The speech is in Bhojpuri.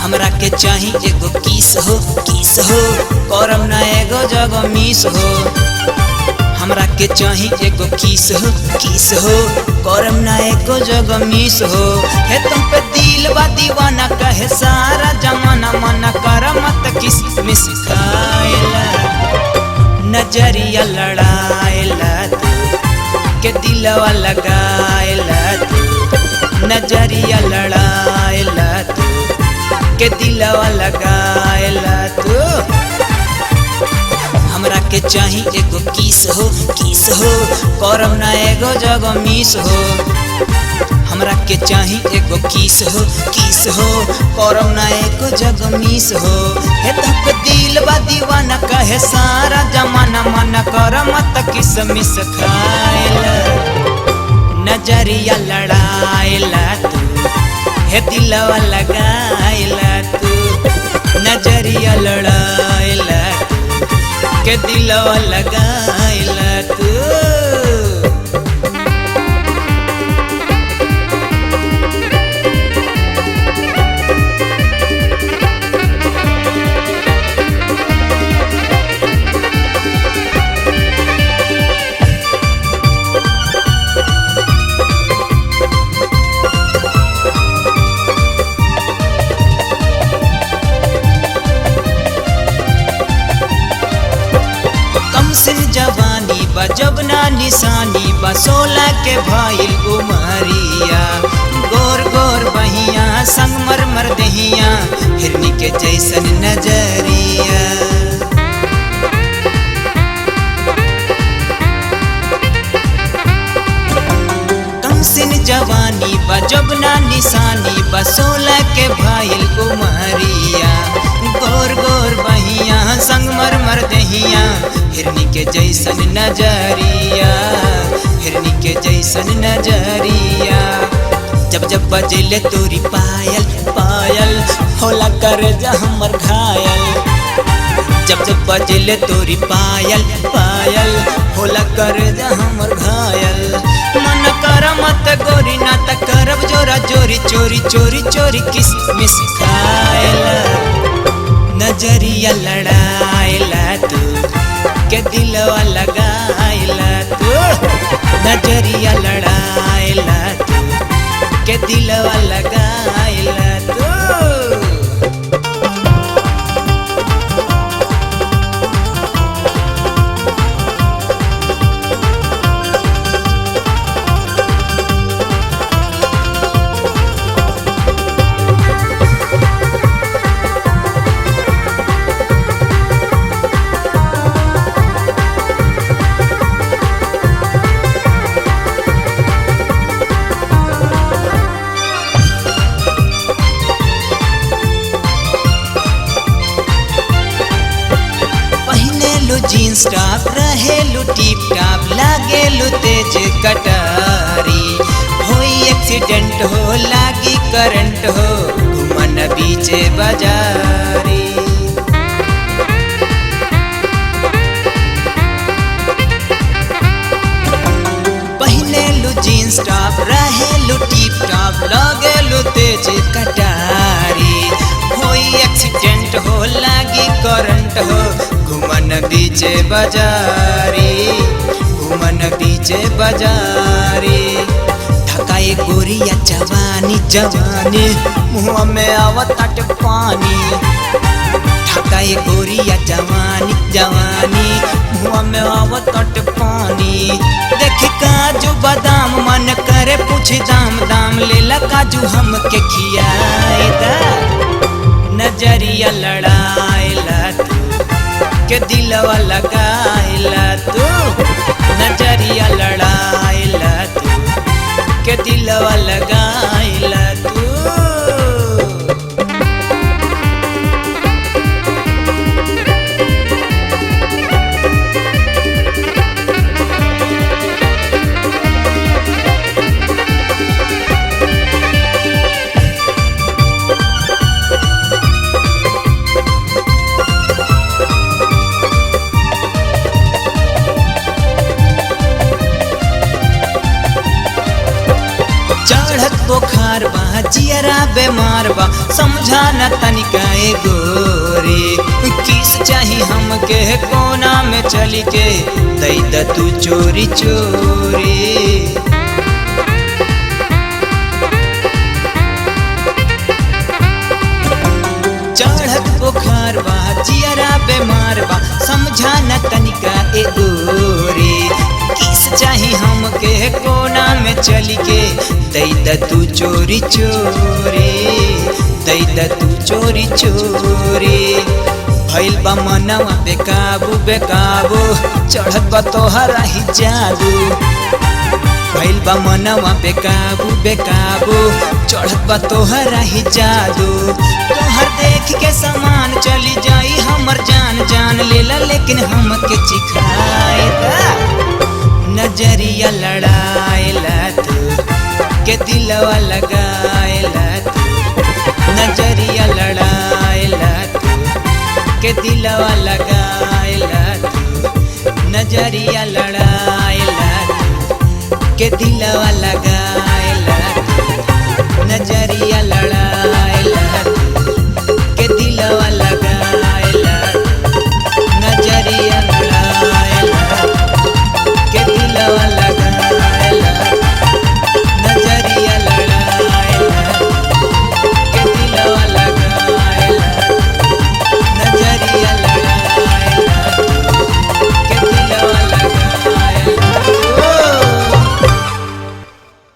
हमरा के चाही एगो किस हो, किस हो, करम ना एगो जगह मिस हो। हमरा के चाही एगो किस हो, किस हो, करम ना एगो जगह मिस हो। हे तुम पे दिल बा दीवाना कहे सारा जमाना, मना कर मत किस मिस खाएला, नजरिया लड़ाएला तू के दिलवा लगाएला तू, नजरिया लड़ाएला तू के दिलवा लगाएला तू। हमरा के चाही एगो किस हो, किस हो, करम ना एगो जगह मिस हो। हमरा के चाही एगो किस हो, किस हो, करम ना एगो जगह मिस हो। हे तक दिल बा दीवाना कहे सारा जमाना, मना कर मत किस मिस खाएला, नजरिया लड़ाएला तू, हे दिलवा लगाएला तू, नजरिया लड़ाएला तू के दिलवा लगाएला तू। कम सिन जवानी बा जबना निशानी बा, 16 के भइल उमरिया, गोर गोर बहिया संग मर मर दहिया, हिरनी के जैसन नजरिया। कम सिन जवानी बा जबना निशानी बा, 16 के भइल उमरिया, गोर गोर बहिया संग मर मर दहिया, हिरनी के जैसन नजरिया, हिरनी के जैसन नजरिया। जब जब बजेले तोरी पायल पायल, होला कर जा हमर घायल। जब जब बजेले तोरी पायल पायल, होला कर जा हमर घायल। मन कर मत गोरी ना त करब जोरा जोरी, चोरी चोरी चोरी किस मिस खाएला, नजरिया लड़ाएला तू के दिलवा लगाएला तू, नजरिया लड़ाएला तू के दिलवा लगाएला तू। जींस टॉप रहेलू टिप टॉप, लागेलू तेज कटारी, होई एक्सीडेंट हो लागी करंट हो, घुमन बीचे बाजारी। पहनेलू जींस टॉप रहेलू टिप टॉप, लागेलू तेज कटारी, होई एक्सीडेंट हो लागी करंट हो, घुमन बीचे बाजारी, घुमन बीचे बाजारी। थकाए गोरिया जवानी जवानी, मुँह में आवत पानी। थकाए गोरिया जवानी जवानी, मुँह में आवत पानी। देख काजू बादाम मन करे पूछ दाम दाम, लेला काजू हमके खियाए दा, नजरिया लड़ाएला तू के दिलवा लगाएला तू, नजरिया दिलवा लगाइला तू। चढ़त बुखार बा, जियरा बेमार बा, समझा न तनिका ए गोरी। किस चाही हमके कोना में चली के दई द तू चोरी चोरी। चढ़त बुखार बा, जियरा बेमार बा, समझा न तनिका ए गोरी। किस चाही हमके कोना में चली के दई द तू चोरी चोरी, दई द तू चोरी चोरी। भइल बा मनवा बेकाबू बेकाबू, चढ़त बा तोहरा ही जादू। भइल बा मनवा बेकाबू बेकाबू, चढ़त बा तोहरा ही जादू। तोहर देख के सामान चली जाई हमर जान, जान लेला लेकिन हमके चिखाए दा। नजरिया लड़ाइला तू के दिलवा लगाइला तू, नजरिया लड़ाइला तू के दिलवा लगाइला तू, नजरिया लड़ाइला तू के दिलवा लगा।